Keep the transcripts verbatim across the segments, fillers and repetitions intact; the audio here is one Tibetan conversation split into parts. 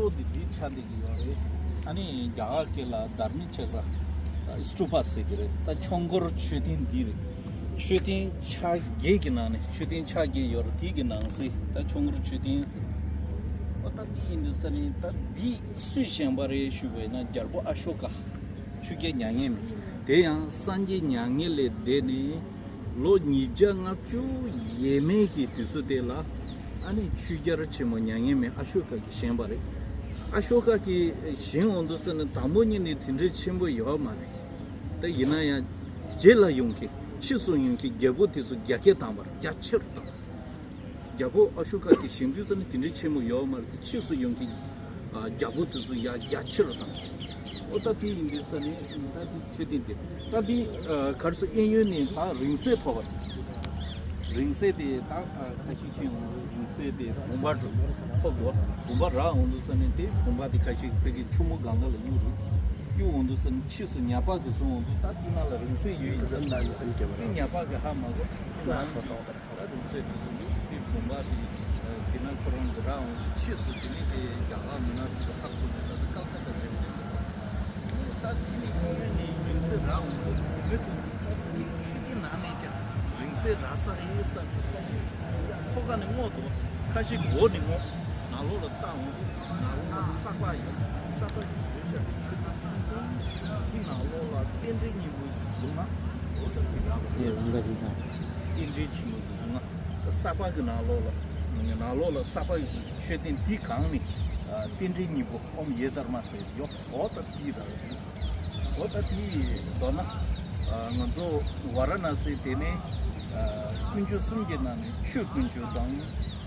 འདི་འདི་ཆ་འདི་གི་ཡོད་རེད། ཨ་ནི་རྒྱ་གར་སྐད་ལ་དྷརྨི་ཆཀྲ་སྟུ་པ་ཟེར་གི་རེད། ད་ཆོས་འཁོར་མཆོད་རྟེན་འདི་རེད། མཆོད་རྟེན་ཆ་བརྒྱད་ཀྱི་ནང་ནས་མཆོད་རྟེན་ཆ་བརྒྱད་ཡོད་རེད། དེ་གི་ནང་གསེས་ད་ཆོས་འཁོར་མཆོད་རྟེན་ཟེར། འོ་ད་འདི་ཡིན་དུས་ས་ནི་ད་འདི་སུས་བཞེངས་པ་རེད་ཞུས་པ་ཡིན་ན་རྒྱལ་པོ་ཨ་ཤོ་ཀ། ཆོས་རྒྱལ་མྱ་ངན་མེད། དེ་ཡང་སངས་རྒྱས་མྱ་ངན་ལས་འདས་ནས་ལོ་ཉིས་བརྒྱ་ལྔ་བཅུ་ཡས་མས་ཀྱི་དུས་ཚོད་དེ་ལ་ཨ་ནི་ཆོས་རྒྱལ་ཆེན་མོ་མྱ་ངན་མེད་ཨ་ཤོ་ཀ་གིས་བཞེངས་པ་རེད། ཨ་ཤོ་ཀ་གིས་བཞེངས་འོང་དུས་ས་ནི་དང་པོ་ཉིད་ནས་དེ་འདྲའི་ཆེན་པོ་ཡོད་མ་རེད། དེ་ཡིན་ན་ཡང་རྗེས་ལ་ཡོང་མཁན་ཕྱིས་སུ་ཡོང་མཁན་རྒྱལ་པོ་དེ་ཚོ་རྒྱ་སྐད་བཏང་བར་རྒྱ་ཆེ་རུ་བཏང་། རྒྱལ་པོ་ཨ་ཤོ་ཀ་གིས་བཞེངས་དུས་ས་ནི་དེ་འདྲའི་ཆེན་མོ་ཡོད་མ་རེད། དེ་ཕྱིས་སུ་ཡོང་མཁན་ཨ་རྒྱལ་པོ་དེ་ཚོ་ཡར་རྒྱ་ཆེ་རུ་བཏང་། ཨོ་ད་དེ་ཡིན་དུས་ས་ནི་ད་དེ་མཆོད་རྟེན་དེ་ད་དེ་ཨ་ག་རེ་ཟེར་གཡས་གཡོན་ནས་ད་རིང་བསྲེལ་ཐོབ་པ་རེད། རིང་བསྲེལ་དེ་ད་ཨ་ཁ་ཤས་ཤིག་ཡོང་རིང་བསྲེལ་དེ་བུམ་པ་ཐོབ་འདུག་བུམ་པ་རག་འོང་དུས་ས་ནི་དེ་བུམ་པ་དེ་ཁ་ཤས་ཕ་གི་ཆུ་མོ་སྒང་ག་ལ་གཡུག་རེད། གཡུག་འོང་དུས་ས་ནི་ཕྱིས་སུ་ཉ་པ་གིས་བཟུང་འོང་དུས་ད་དེ་ནང་ལ་རིང་བསྲེལ་ཡོད་ཡིན་ཙང་ད་ཉ་པ་གིས་ཧ་མ་གོ་ད་རིང་བསྲེལ་དེ་ཚོ་ཡོད་དེ་བུམ་པ་དེ་དེ་ན་ཁོ་རང་གི་རག་འོང་དུས་ཕྱིས་སུ་དེ་ནི་དེ་རྒྱ་གར་མི་ནག་དེ་ཚོ་ཧ་གོ་ནས་ད་ལྟ་ཀལ་ཀ་ཏ་འགྲིམ་ནས་ད་དེ་ནི་གཡས་གཡོན་ནས་རིང་བསྲེལ་རག་འོང་དུས་མི་དེ་ཚོ་ད་དེ་ཆུ་དེ་ནང་ནས་ཀྱང་རིང་བསྲེལ་རག་ས་རེད་བསམ་ནས་ཁ་ཤས་ཁོ་ག་ནས་སྔོག་འདུག་ཁ་ཤས་འོག་ནས་སྔོག་ནང་ལོགས་ལ་བཏང་འོང་དུས་ནང་ལོགས་ལ་ས་པ་ཡོད། ས་པ་གིས་བཟོས་བཞག་པའི་མཆོད་རྟེན་ཆུང་ཆུང་འདི་ནང་ལོགས་ལ་རྟེན་འབྲེལ་སྙིང་པོ་ཡི་གཟུངས་སྔགས་འོ་ད་འདི་རག་པ་རེད། རྟེན་འབྲེལ་ཆེན་མོ་གི་གཟུངས་སྔགས། ས་པ་གི་ནང་ལོགས་ལ་ནང་ལོགས་ལ་ས་པ་ཡི་གཟུངས་མཆོད་རྟེན་འདི་གང་ནས་རྟེན་འབྲེལ་སྙིང་པོ་ཨོཾ་ཡེ་དྷརྨ་ཟེར་ཡོད། འོ་ད་འདི་རག་པ་རེད། འོ་ད་དེའི་མདོར་ན་ང་ཚོ་ཝཱ་ར་ཎ་སི་དེ་ནས་དཀོན་མཆོག་གསུམ་གྱི་ནང་ནས་ཆོས་དཀོན་མཆོག་དང་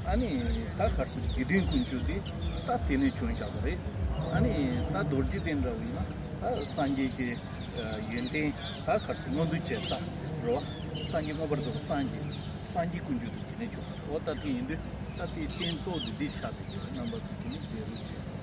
ཨ་ནི་ད་ག་རེ་ཟེར་དགེ་འདུན་དཀོན་མཆོག་དེ་ད་དེ་ནས་བྱུང་བཞག་པ་རེད། ཨ་ནི་ད་རྡོ་རྗེ་གདན་འདྲ་བོ་ཡིན་ན་ད་སངས་རྒྱས་ཀྱི་ཡོན་ཏན་ད་ག་རེ་ཟེར་མངོན་དུ་བྱེད་ས་རེད་བ། སངས་རྒྱས་མངོན་པར་རྫོགས་པའི་སངས་རྒྱས་སངས་རྒྱས་དཀོན་མཆོག་དེ་དེ་ནས་བྱུང་བ་རེད། འོ་ད་དེ་ཡིན་དུས་ད་དེའི་རྟེན་གཙོ་བོ་དེ་འདི་ཆགས་བསྡད་ཀྱི་རེད། རྣམ་པ་ཚོ་དེ་ནས་དེ་རུ་བྱེད།